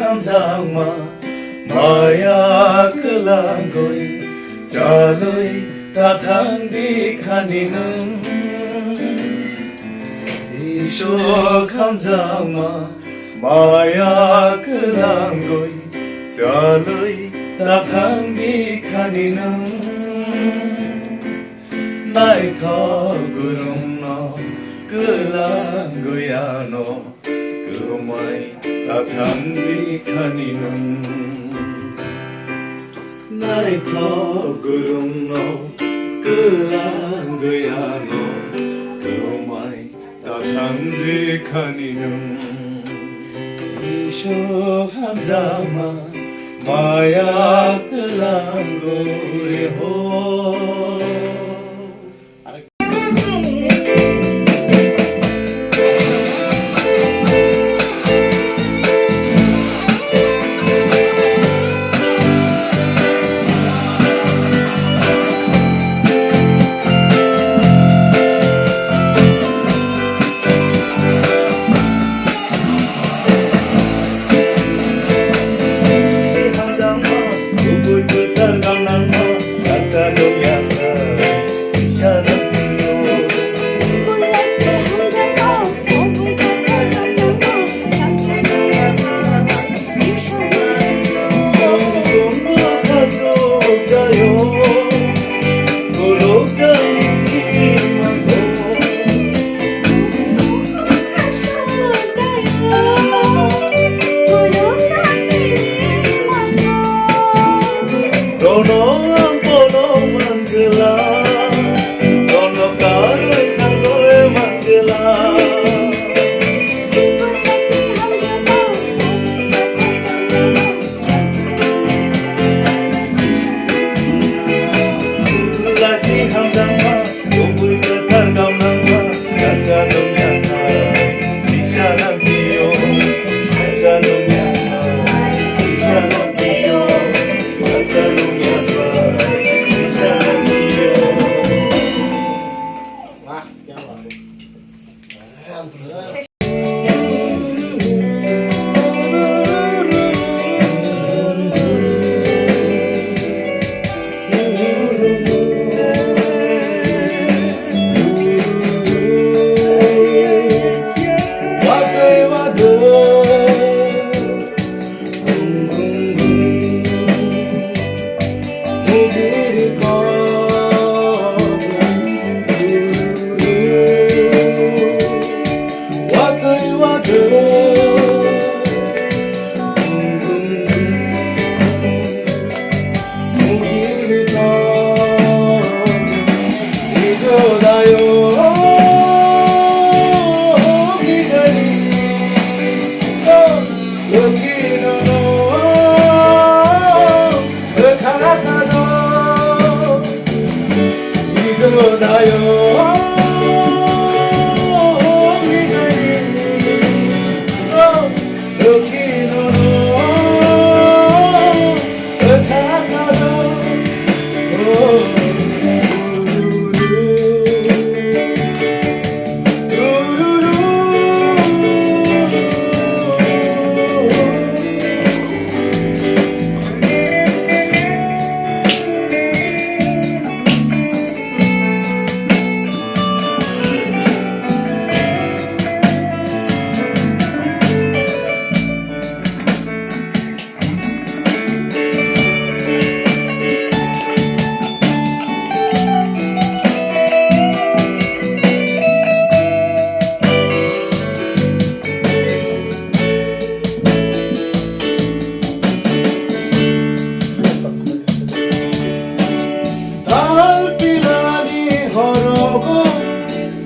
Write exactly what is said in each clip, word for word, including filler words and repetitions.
Hamjakma maya kwlangwi chalwi tathang di khani nwng. Isok hamjakma maya kwlangwi chalwi tathang di khani nwng. Naithok gurungno kwlangwi ano kwmai tathang di khani nwng. Naithok gurungno kwlangwi ano kwmai tathang di khani nwng. Isok hamjakma maya kwlangwi ho. Dono ang bono manggela, dono karwi thangrwi manggela. Lati hamjakma, kubui kwthar gamnangma, kacha nungya thai, sisa nang tio, kacha nungya thai, sisa nang tio, kacha nungya thai, sisa nang tio. Tal pilani horogo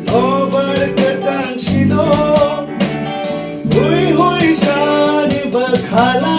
nobar kwchang sido, hui hui sani bwkhala